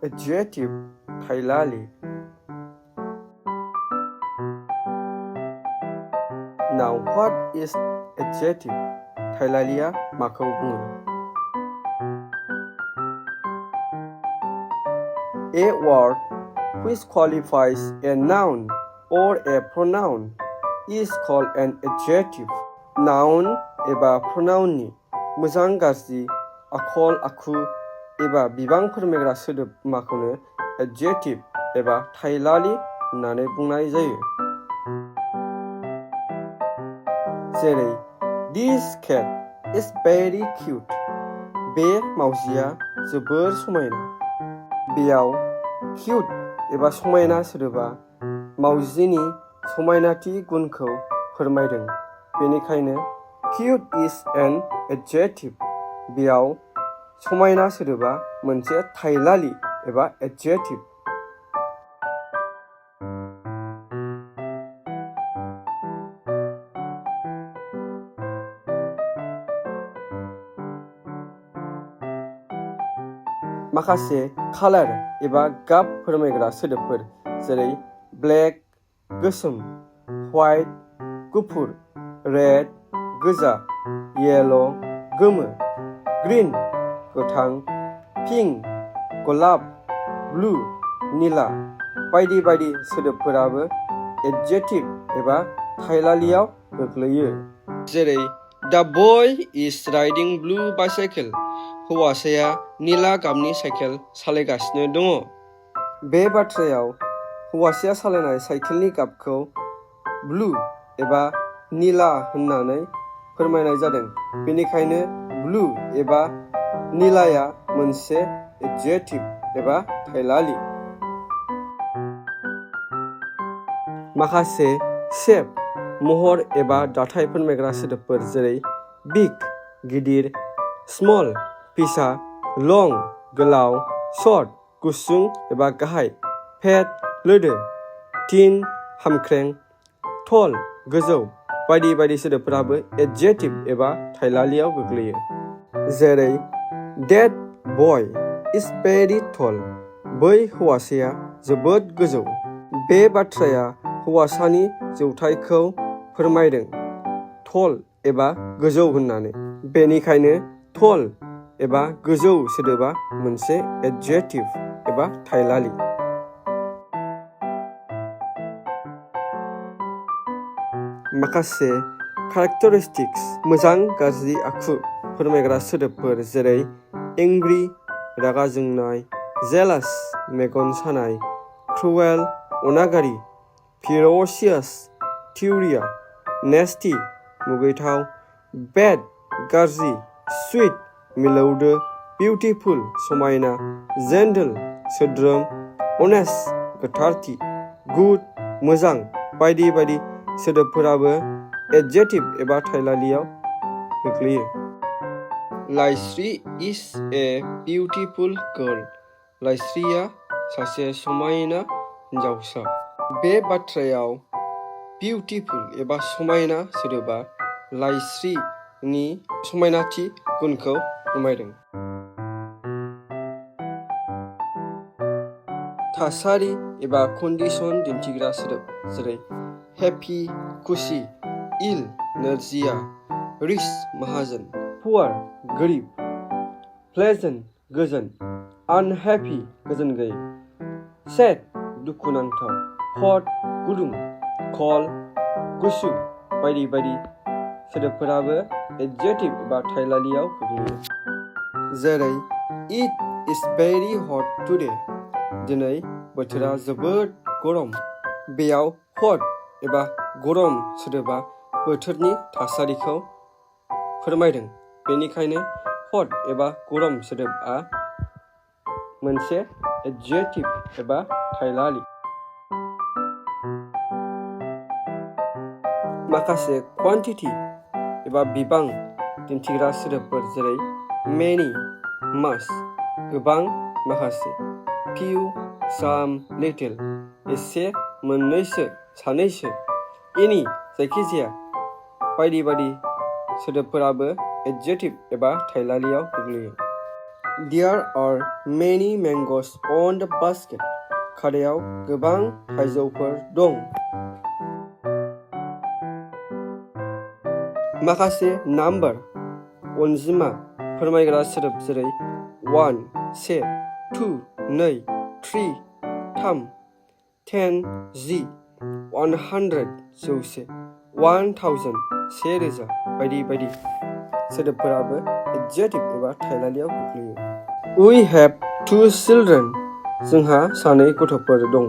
Adjective थाइलालि. Now what is adjective? थाइलालिया माखौ बुङो? A word which qualifies a noun or a pronoun is called an adjective. Noun एबा pronounनि मोजां गाज्रि आखल आखु एबा बिबां फोरमायग्रा सोदोब माखौनो adjective एबा थाइलालि होननानै बुंनाय जायो. जेरै This cat is very cute. बे मावजिया जोबोर समायना. बेयाव cute एबा समायना सोदोबा मावजिनि समायनाथि गुनखौ फोरमायदों. बेनिखायनो cute is an adjective. बेयाव समायना सोदोबा मोनसे थाइलालि एबा adjective. माखासे कालार एबा गाब फोरमायग्रा सोदोबफोर जेरै ब्लेक गोसोम, व्हाइट गुफुर, रेड गोजा, येलो गोमो, ग्रीन गोथां, पिंक गलाब, ब्लु निला बायदि बायदि सोदोबफोराबो एडजेक्टिभ एबा थाइलालियाव गोग्लैयो. जेरै The boy is riding blue bicycle. हौवासाया निला गाबनि साइकेल सालायगासिनो दङ. बे बाथ्रायाव हौवासाया सालायनाय साइकेलनि गाबखौ ब्लु एबा निला होननानै फोरमायनाय जादों. बेनिखायनो ब्लु एबा निलाया मोनसे एडजेक्टिभ एबा थाइलालि. माखासे शेप महर एबा दाथाय फोरमायग्रा सोदोबफोर जेरै बिग गिदिर, स्मल फिसा, लं गोलाव, शर्ट गुसुं एबा गाहाय, फेट लोदो, थिन हामख्रें, टल गोजौ बायदि बायदि सोदोबफोराबो एडजेक्टिभ एबा थाइलालियाव गोग्लैयो. जेरै That boy is very tall. बै हौवासाया जोबोद गोजौ. बे बाथ्राया हौवासानि जौथायखौ फोरमायदों टल एबा गोजौ होननानै. बेनिखायनो टल एबा गोजौ सोदोबा मोनसे एडजेक्टिभ एबा थाइलालि. माखासे characteristics मोजां गाज्रि आखु फोरमायग्रा सोदोबफोर जेरै एंग्रि रागा जोंनाय, जेलास मेगन सानाय, क्रुएल अनागारि, ferocious थिउरिया, नेस्टी मुगैथाव, बेड गाज्रि, स्वीट मिलौदो, बिउटिफुल समायना, जेन्टल सोद्रोम, अनेस्ट गोथारथि, गुड मोजां बायदि बायदि सोदोबफोराबो एडजेक्टिभ एबा थाइलालियाव गोग्लैयो. Laisri is a beautiful girl. लाइस्रिया सासे समायना हिन्जावसा. बे बाथ्रायाव बिउटिफुल एबा समायना सोदोबा लाइस्रिनि समायनाथि गुनखौ फोरमायदों. थासारि एबा कन्डिशन दिन्थिग्रा सोदोब जेरै हेपि खुसि, इल नोरजिया, रिच माहाजोन, पुवार गोरिब, प्लेजेन्ट गोजोन, आनहेपि गोजोन गैयै, सेड दुखुनांथाव, हट गुदुं, कल गुसु बायदि बायदि सोदोबफोराबो एडजेक्टिभ एबा थाइलालियाव गोग्लैयो. जेरै It is very hot today. दिनै बोथोरा जोबोद गरम. बेयाव हट एबा गरम सोदोबा बोथोरनि थासारिखौ फोरमायदों. बेनिखायनो हट एबा गरम सोदोबा मोनसे एडजेक्टिभ एबा थाइलालि. माखासे क्वान्टिटी एबा बिबां दिन्थिग्रा सोदोबफोर जेरै मेनि मास गोबां माखासे, फिउ साम लिटिल एसे मोननैसो सानैसो, एनि जायखिजाया बायदि बायदि सोदोबफोराबो एडजेक्टिभ एबा थाइलालियाव गोग्लैयो. There are many mangoes on the basket. खादायाव गोबां थाइजौफोर दं। माखासे नाम्बार अनजिमा फोरमायग्रा सोदोब जेरै 1 से 2 नै 3 थाम 10 10 100 जौसे 1000 1000 बायदि बायदि सोदोबफोराबो एडजेक्टिभ एबा थाइलालियाव गोग्लैयो। We have 2 children. जोंहा 2 गथ'फोर दं।